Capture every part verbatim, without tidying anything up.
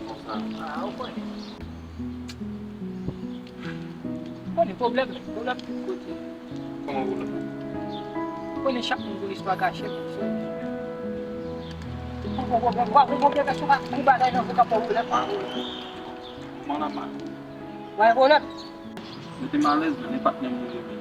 Konsa. Ah, ou konnen. Ou konnen pwoblèm, pwoblèm tout kote. Kòman pwoblèm? Ou konnen chak moun gen istwa kache pou sa. Ou gon pwoblèm, ou gon pwoblèm, èske ou ka gon bagay nan vi k ap ba w pwoblèm? Kòman la mal? Ou gen pwoblèm? Mete m alèz, men, e patnè m ou ye, men.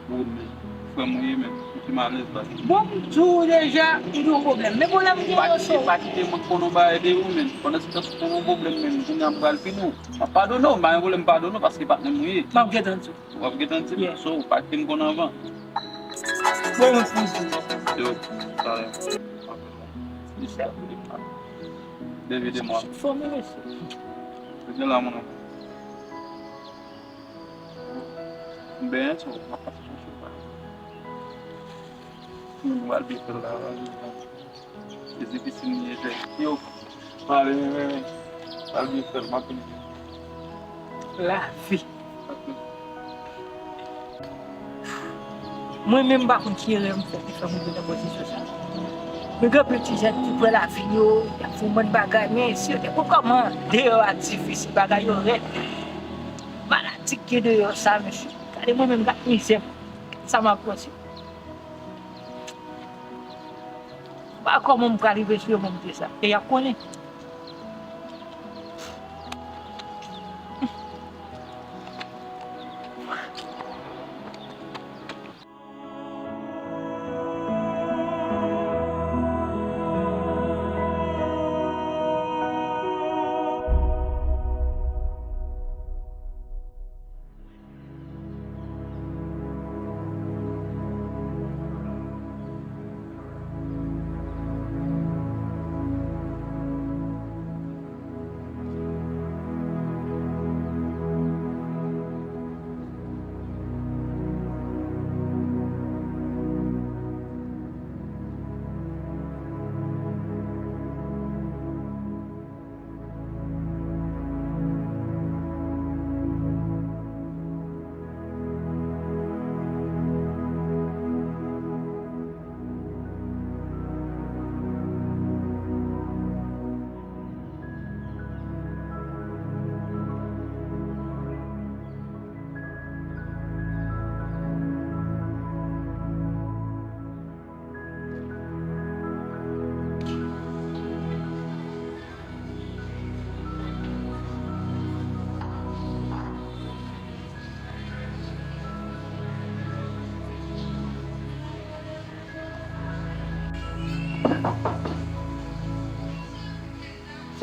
Ou, men, frè m ou ye, men, mete m alèz la. Bon, m di w deja, ou gen yon pwoblèm. Men pwoblèm m gen yo se ou. Pa kite mwen konn yon bagay de ou, men. Pandan se tan, si w konn yon pwoblèm, men, kounye a m pral pini w. M ap padone w, m pa gen pwoblèm padone w, paske patnè m ou ye. M ap gentan di w. W ap gentan di m, yeah, so, pa kite m konn anvan. Mwen, mwen, mwen. Yo, talè. Listen, listen. Baby, de mwa. Fò m resi. Ou gen la, mon amour. M benyen tou, m ap pase sou chou pa. M al byen fè l la, la, la. Se difisil li ye, frè. Yo, pale, men, men, men. Al byen fè l, m ap vini. Lavi. Mwen menm, m pa konn ki erè m fè ki fè m rive nan pozisyon sa. Men gen anpil ti jèn ki pran lavi yo, y ap fè yon bann bagay, men si yo te konn kòman deyò a difisil, bagay yo rèd. Maladi k gen deyò sa, mesye. Gade mwen menm, gad mizè m. Gad sa m ap panse. M pa wè kòman m pral rive sou yo, mwen, m te sa. E y ap konnen.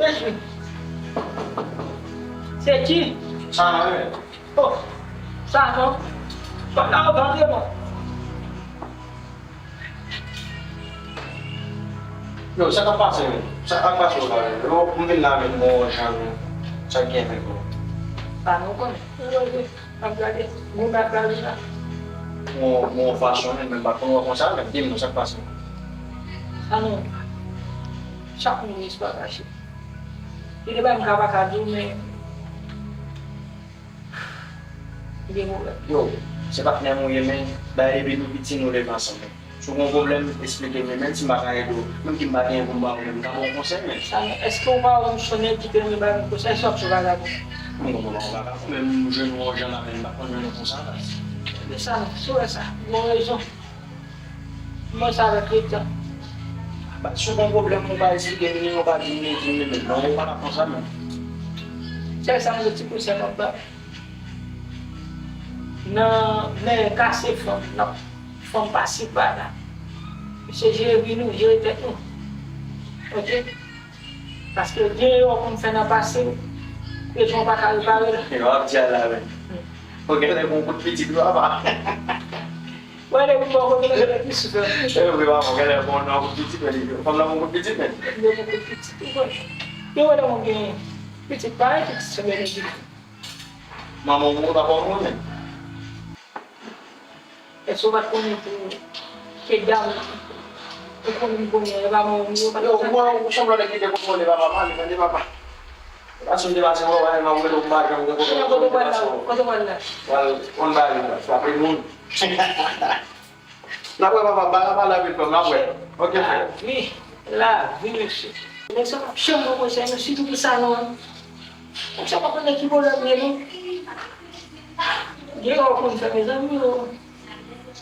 Se ki? Se ki? Ah, wi. Oh, sa non. Kòm la yo vande mwen. Yo, sa k ap pase menm? Sa k ap pase w la menm? Yo, m vin la menm, bon, jan menm. Sa k gen menm, bon? Pa non, konnen. M ap gade, gwo gad la, wi la. Bon, bon, fason menm, m pa konn wè konsa, men di m non, sa k pase? Sa non. Chak moun gen istwa kache. Gen de bagay m ka pa ka di w, men Li gen pwoblèm. Yo, se patnè m ou ye, men, bay depi nou piti, nou leve ansanm. Si w gen yon pwoblèm, esplike m li, menm si m pa ka ede w, menm ki m pa genyen pou m ba w, men m ka ba w konsèy, men. Sa, men, èske w pa wè m sonnen ki te renmen bay m konsèy, èske w ap sou bagay konsa? M konprann w pa ka, menm m jwenn yon jan la, men m pa konn jwenn yon konsa la. Men sa, si w wè sa, m gen yon rezon. Mwen sa avèk letan. Bat sou bon pwoblèm ou pa esplike m li, ou pa di m li, di m li menm. Non, ou pa ka konsa menm. Sèl sa m gen ti konsèy m ap ba w. Nan men kase fanm, nan fanm pase pa la. Mesye jere vi nou, jere tèt nou. Oke? Paske gen erè w konn fè nan pase, prezan w pa ka repare l. Yo ap di a la menm. Ou genlè gon kout pitit wi papa. Wè, depi bò kote mwen gen plis frè. E vre, papa, genlè bon nan kout pitit, men fanm nan bon kout pitit, men. Yo bon kout pitit, ou wè. Yo wè, depi mwen gen pitit, pa gen pitit, se mwen ki. Manman w mouri, papa w mouri, men. Èske w pa t konnen pou ke dam ou konnen konnen, e pa manman w mouri, ou pa t konnen. Yo, ou sanble nèg ki dekontrole, papa, pale, tande, papa. Paske m te pase bò, wè, nan mwen, m pa janm gen pwoblèm. Kote w pral la? Kote w pral la? Pral konn bagay, frape moun. N ap wè papa, ba la pale avèk fanm, n ap wè. Oke, frè. Wi. Lavi, mesye. Nèg sa p ap janm pran konsèy, non, sitou pou salon an. Nèg sa pa konn nan ki pwoblèm li ye, non. Gen erè w konn fè, mezanmi, o.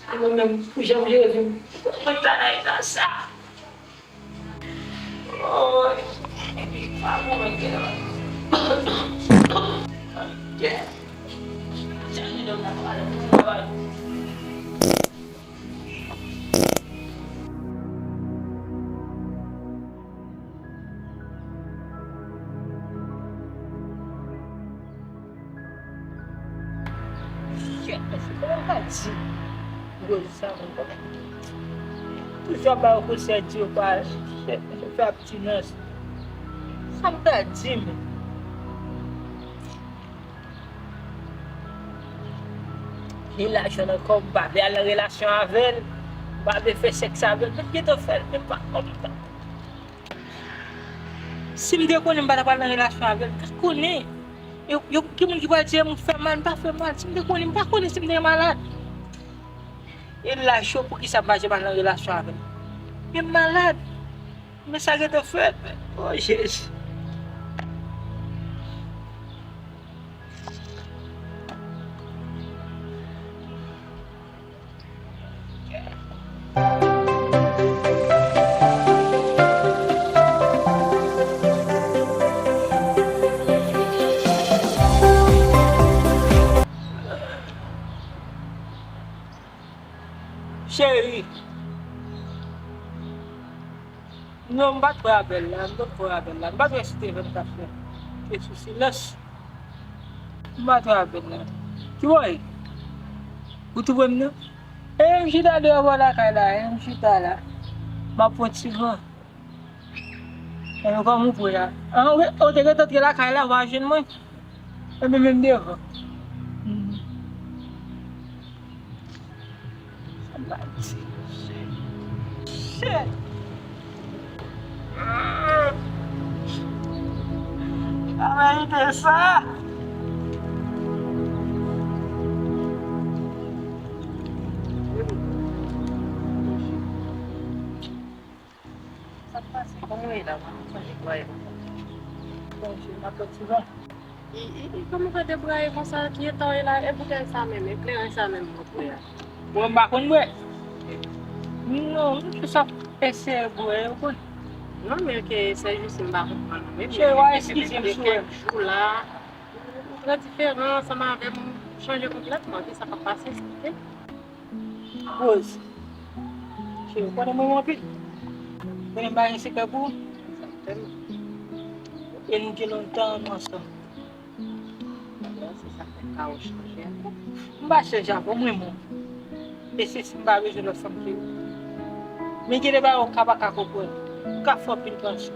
E mwen menm, pou jan m jere vi m, mwen ta nan eta sa. Oy, pa bon, men gen la. Gen. Jan de dòm nan pale pou travay. Kòman m ka di Roz sa menm? Toujou ap ba yo konsèy, di yo pa fè abstinans. Sa m ka di menm? Li lajan nan kò m, m pa vle al nan relasyon avè l, m pa vle fè sèks avè l, men m gentan fè l, men m pa kontan. Si m te konnen m pa t ap pral nan relasyon avè l, m pa konnen. Yo, yo, gen moun ki pral di, e, m fè mal, m pa fè mal. Si m te konnen, m pa konnen si m te malad. E laj yo, poukisa m pa janm al nan relasyon avè l? Men m malad. Men sa gentan fèt, men. O Jezi. Cheri. Non, m pa t wè avè l la, m pa t wè avè l la. M pa t wè si te vennkat lè. Te sou silans. M pa t wè avè l la. Ki bò w ye? Ou twouve m nan? E, m chita deyò bò lakay la, e, m chita la. M ap pran ti van. E, kòman ou pre a? An, ou, ou te gentan antre lakay la, ou pa jwenn mwen? Enben, menm devan. Hmm. Sa m pa di, shit. Shit. Pa merite sa. Sa k pase? Kòman w ye la? Mwen sonje bwaye konsa. Bonjou, m ap fè ti van. E, e, e, kòman w fè debraye konsa? Ki eta w ye la? E boutèy sa menm, e kleren sa menm mwen dwe a? Mwen, m pa konn bwè. Non, m jis ap eseye bwè, ou konn. Non, men ke se jis m pa konprann ou menm. Cheri, w a eskize m si w wè m. Kèk jou la, ou, ou trè diferan ansanm avè m, ou chanje konplètman. Kisa k ap pase? Eksplike. Rose, cheri, ou konnen m renmen w anpil. Ou konnen m pa gen sekrè pou ou. Sa m fè m. E nou gen lontan nou ansanm. Bon, se sa k fè ka ou chanje avè m. M pa chanje avè w, m renmen w. E se si m pa bezwen lòt fanm ke ou. Men gen de bagay ou ka pa ka konprann. Ou ka fè anpil panse.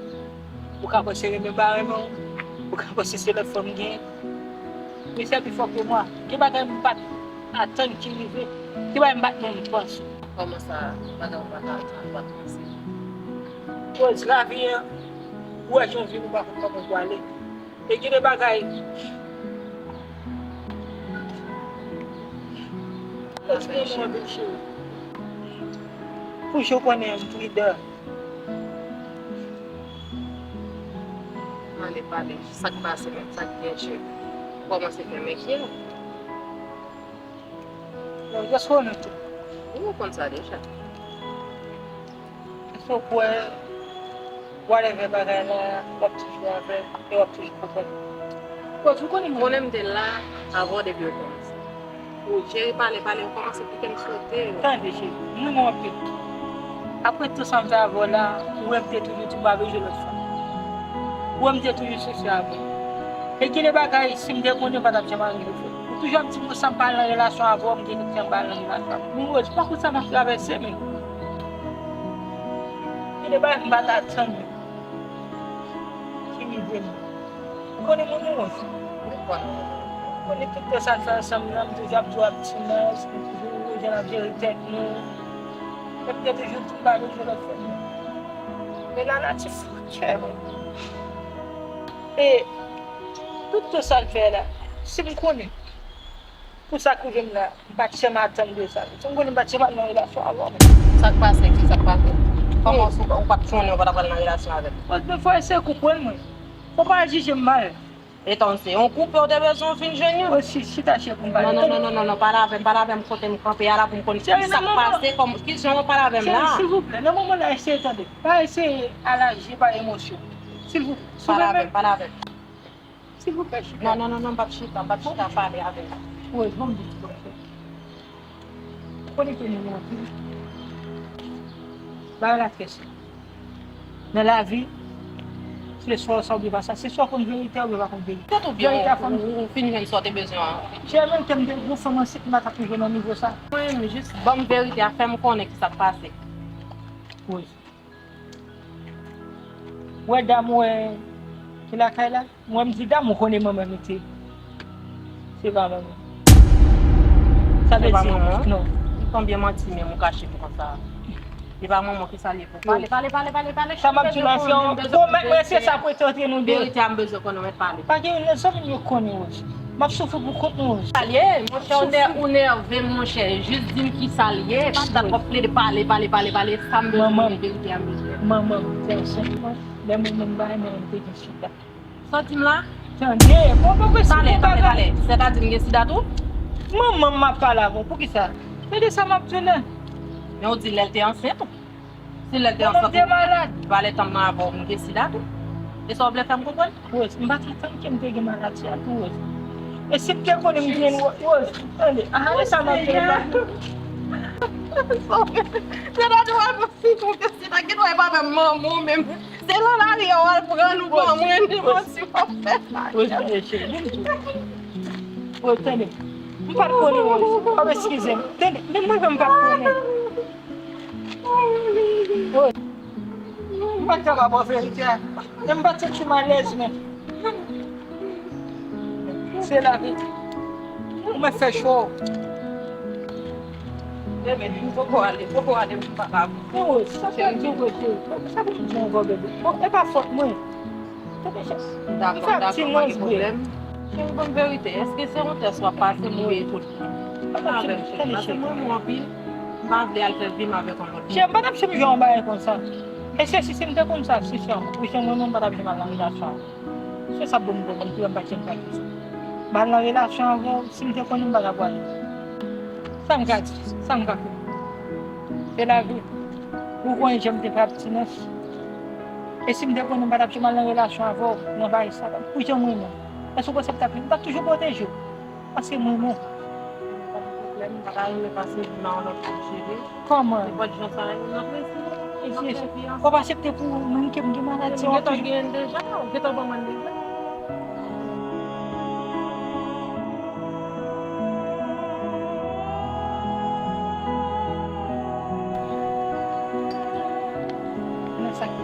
Ou ka panse renmen m pa renmen w. Ou ka panse se lòt fanm m genyen. Men sè pi fò ke mwa. Gen bagay m pa t atann ki rive. Gen bagay m pa t menm panse. Kòman sa, bagay ou pa t atann, ou pa t panse? Koz lavi an, ou wè jan vi nou pa konn kòman pou ale. E gen de bagay. Èske nou anpil cheri? Pou jan w konnen m pridan. Pale, pale. Sa k pase menm? Sa k gen, cheri? Ou kòmanse fè m enkyè. Bon, jis konnen tou. Ou konn sa deja. Èske w kwè, whatever bagay la, w ap toujou avè m e w ap toujou konprann m? Bon, ou konnen mwen. Konnen m te la avè w depi w kòmanse. Ou cheri pale, pale, ou kòmanse kite m sote. Tande, cheri, m renmen w anpil. Apre tout sa m fè avè w la, ou wè m te toujou di m pa bezwen lòt fanm. Ou wè m te toujou sensè avè w. E gen de bagay, si m te konnen, m pa t ap janm arive fè. Ou toujou ap di m konsa m pa al nan relasyon avè w, m te janm pa al nan relasyon avè w. Mimoz, pa konsa m ap travèse menm. Gen de bagay m pa t atann menm ki rive m. Ou konnen moun ou wont. Ou konnen tout tan sa n fè ansanm nan, m toujou ap di w abstinans, m toujou jan n ap jere tèt nou. Epi te toujou di m pa bezwen lòt fanm. Men lanati fè kè mwen. E tout tan sa n fè la, si m konnen pou sa k rive m la, m pa t janm atann de sa. Si m konnen m pa t janm al nan relasyon avè w menm. Sa k pase? Kisa k pase? Kòman ou pa t konnen ou pa t pral nan relasyon avè l? Bon, fò eseye konprann mwen. Fò pa jije m mal. Etan se yon koup ou te bezwen fin jwenn yo. Osi, chita chè pou m pale. Non, non, non, non, non, non, pale avè m, pale avè m kote m kanpe a la pou m konn ki sa k pase, kòm, ki jan w pale avè m la. Cheri, silvouplè, nan moman la, eseye tande. Pa eseye alaji pa emosyon. Silvouplè. Pale avè m, pale avè m. Silvouplè, chita. Non, non, non, non, m p ap chita, m p ap chita, pale avè m. Wi, bon, bon, bon. Konnen ke nou yon anpil. Bagay la trè senp. Nan lavi, se swa sa oubyen pa sa. Se swa w konn verite a oubyen pa konn verite. Tèt ou byen, ou fin jwenn sa w te bezwen an. Jè menm tèm de gwo fanm ansent, m pa t ap rive nan nivo sa. Mwen menm, jis ban m verite a, fè m konnen ki sa k pase. Wi. Wè dam wè ki lakay la. Mwen m di dam ou konnen manman mete. Se pa manman. Sa vle di non. Konbyen manti menm ou kache pou konsa? Se pa manman ki sa l ye pou pale, pale, pale, pale, pale. Sa m ap di la se yon gwo mèt mwen se sa pou ete antre nou de. Verite a m bezwen konnen mèt pale. Pa gen yon zanmi m yo konnen Rose. M ap soufri pou kont mwen Rose. Sa l ye, monchè, ou nè, ou nève m, monchè. Jis di m ki sa l ye. Pa dat w ap plede pale, pale, pale, pale. Sa m bezwen konnen verite a m bezwen. Manman m te ansent mwen. Lè mwen menm ba men m te gen sida. Sa w di m la? Tande, bon, bon, bon, talè, talè, talè. Sètadi m gen sida tou? Manman m ap pale avè w, poukisa? Tande sa m ap di w la. Men w di lè l te ansent. Si lè l te ansent, ou te malad. Valè tanm nan avè w, m gen sida tou. E sa w vle fè m konprann? Rose, m pa t atann ke m te gen maladi a tou, Rose. E si m te konnen m te gen Rose, tande, ale sa m ap di w la. Sètadi w ap fè konfyans, sètadi w ap avè manman w menm. Se nan lari a w al pran nou ban mwen, de manti w ap fè. Rose, tande, cheri. Rose, tande. M pa t konnen, Rose. W ap eskize m. Tande, menm mwen menm m pa t konnen. Rose. M pa t kapab wè verite a. Menm m pa t santi m alèz menm. Se lavi. Ou mèt fè chwa w. Bebe, m poko ale, poko ale, m pa ka. Men Rose, sa fè m di w, Rose. Sa pou m di w ankò, bebe. Bon, e pa fòt mwen. Tande, chè. M dakò, m dakò, pa gen pwoblèm. Cheri, ban m verite. Èske se yon tès w ap pase m oubyen ekout? Pa avè m, cheri. Paske m renmen w anpil. M pa vle al fè vi m avèk yon lòt moun. Chè, m pa t ap janm jwe yon bagay konsa. E se si, si m te konn sa, sensèman, pou jan mwen menm m pa t ap janm al nan relasyon avè w. Se sa bon m bon, m tou m pa t janm pral konsa. M al nan relasyon avè w, si m te konnen m pa t ap pral. Sa m ka di, sa m ka fè. Se lavi. Ou konnen jan m te fè abstinans. E si m te konnen m pa t ap janm al nan relasyon avè w, nan bagay sa, pou jan m renmen w. Èske w panse m t ap, m t ap toujou pwoteje w? Paske m renmen w. Pa gen pwoblèm, m pa ta renmen pase vi m a yon lòt moun, cheri. Kòman? Nenpòt jan sa ye, m apresye w. E si w ap fè vi ansanm. W ap aksepte pou moun ke m gen maladi an toujou? M gentan genyen l deja, ou gentan ban mwen l deja. Nan sa ki